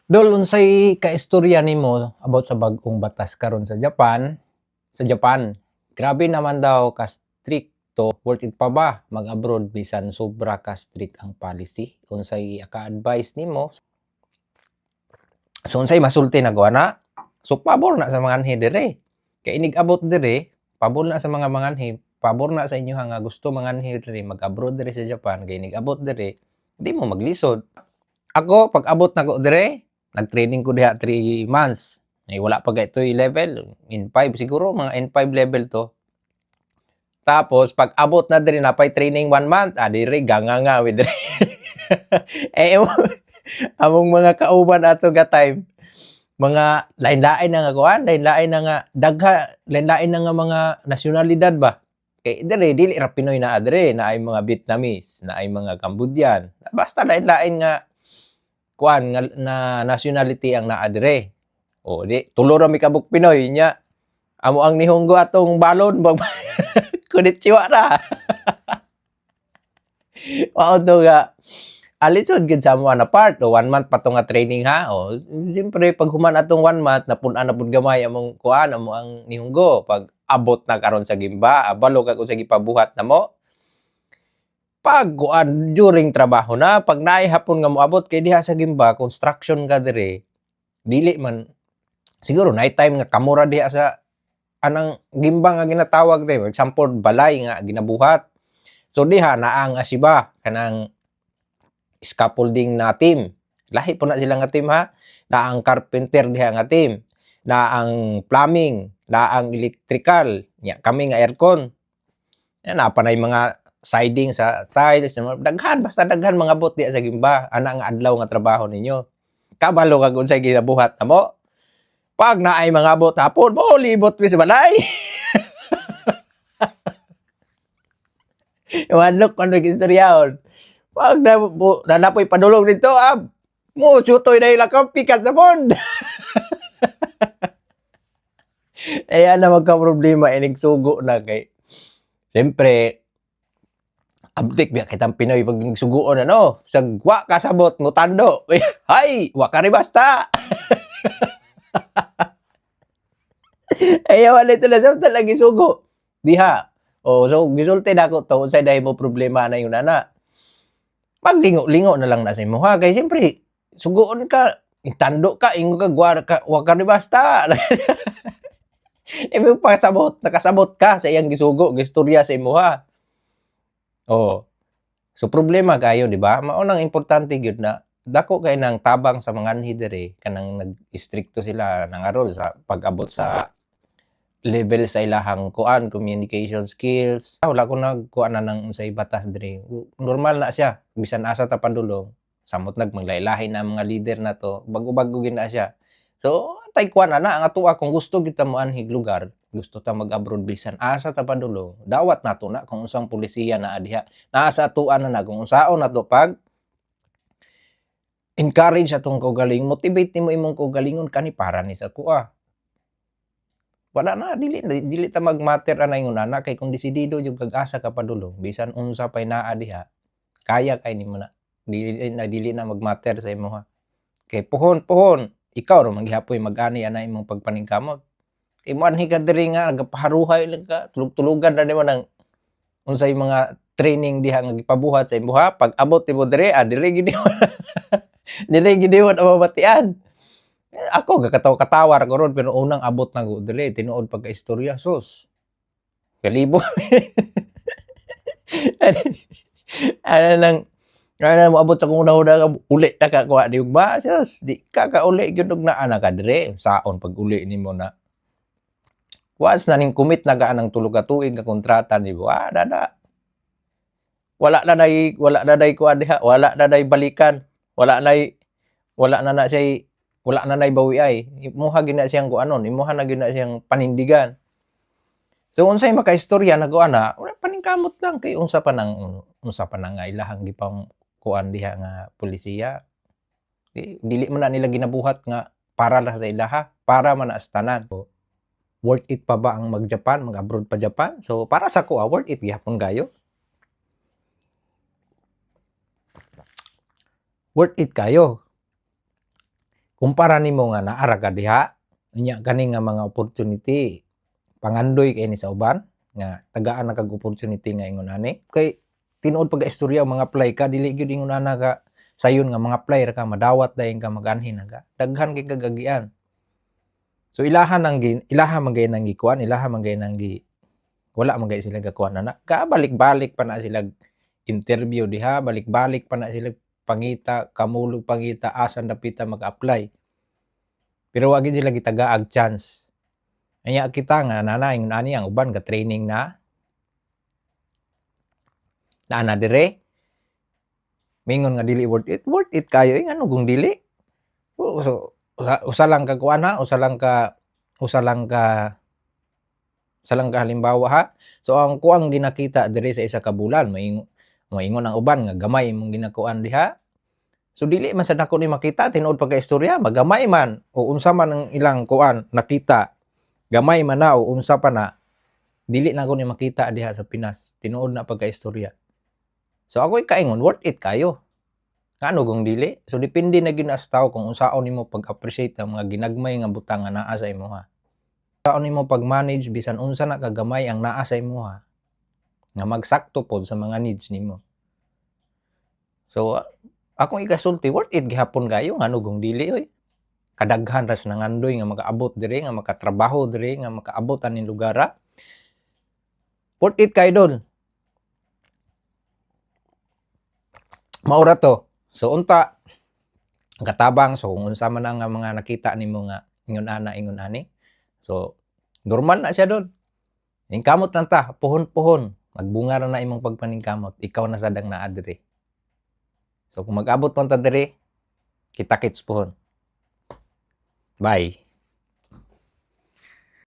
Dol, unsay kaistorya nimo about sa bag-ong batas karon sa Japan? Sa Japan, grabe naman daw ka strikto. Worth it pa ba mag-abroad bisan sobra ka strict ang policy? Unsay ka-advice nimo? So unsay masulti nako ana? So pabor na sa mga anhi dire. Kay inig abot dire, pabor na sa mga manganhi, pabor na sa inyo nga gusto manganhi dire, mag-abroad dire sa Japan, kay inig abot dire, di mo maglisod. Ako, pag abot nako dire, nag-training ko diha 3 months. Ay, wala pa ito level, N5 siguro, mga N5 level to. Tapos pag abot na dire, napay training 1 month, ah, dire ganga nga with dire. Eh among mga kauban ato ga time, mga lain-lain na nga kuan, lain-lain na nga dagha, lain-lain na nga mga nasyonalidad ba. Kay dire dili ra Pinoy naa dire, naay mga Vietnamese, naay mga Cambodian. Basta lain-lain nga kuan nga na nationality ang naa dire. O di tulo ra mi kabuk Pinoy nya. Amo ang nihongo atong balon, konnichiwa ra. Mao to nga alisod gid sa amo na part o 1 month pa to nga training ha. O siyempre pag human atong 1 month, napun-an na pud gamay among kuan, amo ang nihongo. Pag abot na karon sa gemba, abalo ka kung sa gipabuhat namo. Pag kuan during trabaho na, pag naay hapon nga moabot kay diha sa gemba, construction ka dire, dili man siguro night time nga kamura diha sa anang gemba nga ginatawag dire, example balay nga ginabuhat. So diha naa ang asiba, kanang scaffolding na team. Lahi po na sila nga team ha. Na ang carpenter diha nga team, na ang plumbing, na ang electrical, nya kami nga aircon. Yan na pa na mga siding sa tiles, daghan, basta daghan mga bot diha sa gemba ana nga adlaw nga trabaho ninyo. Kabalo kag unsay ginabuhat namo. Pag naay mga bot hapon, mo libot mi sa balay. Wadlok kon istoryaon. Pag na, bu, na napoy padulong dito, ah, mo sutoy na ilang pikas na pod. Ayan na magka problema inig sugo na kay siyempre abtik biya kitang Pinoy pag nagsuguon, ano, sag wa kasabot mo tando. Hay, wa ka rin basta. Ayaw, wala ito na sa talaga sugo. Diha. Oh, so gisulti na ako to unsay dahil mo problema na yung nana. Paglingo-lingo na lang na sa imo ha kay siyempre suguon ka, itando ka, ingo ka gwar ka, wa ka rin basta. Ibig pasabot, nakasabot ka sa iyang gisugo, gistorya sa imo ha. Oh. So problema kayo, di ba? Mao nang importante gyud na dako kay nang tabang sa mga anhi diri kanang nag-istrikto sila nangarol sa pag-abot sa level sa ilahang kuan communication skills. Ah, wala ko nagkuan na ng unsay batas diri. Normal na siya bisan asa ta padulong. Samot nag maglailahi na ang mga leader na to, bago-bago gid na siya. So tay kuan na na ang atoa kung gusto kita moanhig lugar, gusto ta mag-abroad bisan asa ta padulong, dawat nato na kung unsang pulisiya naa diha. Naa sa atoa na na kung unsaon nato pag encourage atong kaugalingon, motivate nimo imong kaugalingon kani para ni sa kuha. Wala na, dili dili ta mag-matter anay ana kay kung desidido jud kag asa ka padulong, bisan unsa pay naa diha, kaya kay nimo na. Dili na mag-matter sa imoha. Kay puhon puhon, ikaw ra man gihapoy mag-ani ana imong pagpaningkamot. Kay moanhi ka diri nga nagapaharuhay lang ka, tulog-tulugan na nimo nang unsay mga training diha nga gipabuhat sa imuha, pag abot nimo diri, ah, diri gid nimo na mabatian. Eh, ako gakatawa-katawa ra ko ron pero unang abot na ko diri tinuod pagka-istorya sus. Kalibo. Ano nang ano moabot sa akong huna-huna nga uli na ka kuha di ba sus, di ka kauli gyud og naa na ka diri saon pag uli nimo na. Once na ning commit na ka anang 3 ka tuig nga kontrata nimo, ah, dada. Wala na nay kuan diha, wala na nay balikan, wala na siya, wala na nay bawiay. Imuha gyud na siyang kuanon, imuha na gyud na siyang panindigan. So unsay makaistorya nako ana, wala, paningkamot lang kay unsa pa nang nga ilahang gipang kuan diha nga polisiya. Di, dili man na nila ginabuhat nga para lang sa ilaha, para man na sa tanan. So, worth it pa ba ang mag-Japan, mag-abroad pa Japan? So para sa ko, ah, worth it gihapon kayo. Worth it kayo. Kumpara nimo nga naa ra ka diha, unya kani nga mga opportunity pangandoy kay ni sa uban nga tagaan na kag opportunity nga ingon ani. Kay tinuod pag istorya, mga apply ka, dili gyud ingon ana ka sayon nga mga apply ra ka, madawat dayon ka, maganhin na ka. Daghan kay kagagian. So ilaha man gay nang gikuan, ilaha man gay nang gi wala man gay sila gakuan na. Kabalik-balik pa na sila interview diha, balik-balik pa na sila pangita, kamulog pangita asan dapita maka-apply. Pero wa gid sila gitagaag chance. Anya kita nga nana ingon ani, ang uban ga training na. Naa na dire. Mingon nga dili worth it, worth it kayo eh, ngano kung dili? Oo, so usa lang ka kuan ha, usa lang ka halimbawa ha. So ang kuang ginakita diri sa isa ka bulan, moingon ang uban nga gamay imong ginakuan diha. So dili man sad nako ni makita tinuod pagka istorya, magamay man o unsa man ang ilang kuan nakita. Gamay man na o unsa pa na, dili na ako ni makita diha sa Pinas. Tinuod na pagka istorya. So ako'y kaingon, worth it kayo. Ngano kung dili? So depende na gyud na sa tao kung unsaon nimo pag-appreciate ang mga ginagmay nga butang nga naa sa imuha. Unsaon nimo pag-manage bisan unsa na kagamay ang naa sa imuha nga magsakto pod sa mga needs nimo. So akong ikasulti, worth it gihapon kayo, ngano kung dili oy? Kadaghan ras nangandoy nga makaabot diri, nga makatrabaho diri, nga makaabot aning lugar. Worth it kayo dol. Maura to. So unta katabang, so kung unsa man ang mga nakita nimo nga ingon ana, ingon ani. So normal na siya dol. Ningkamot lang ta, puhon-puhon. Magbunga ra na imong pagpaningkamot. Ikaw na sad ang naa diri. So kung mag-abot man ta diri, kita-kits puhon. Bye.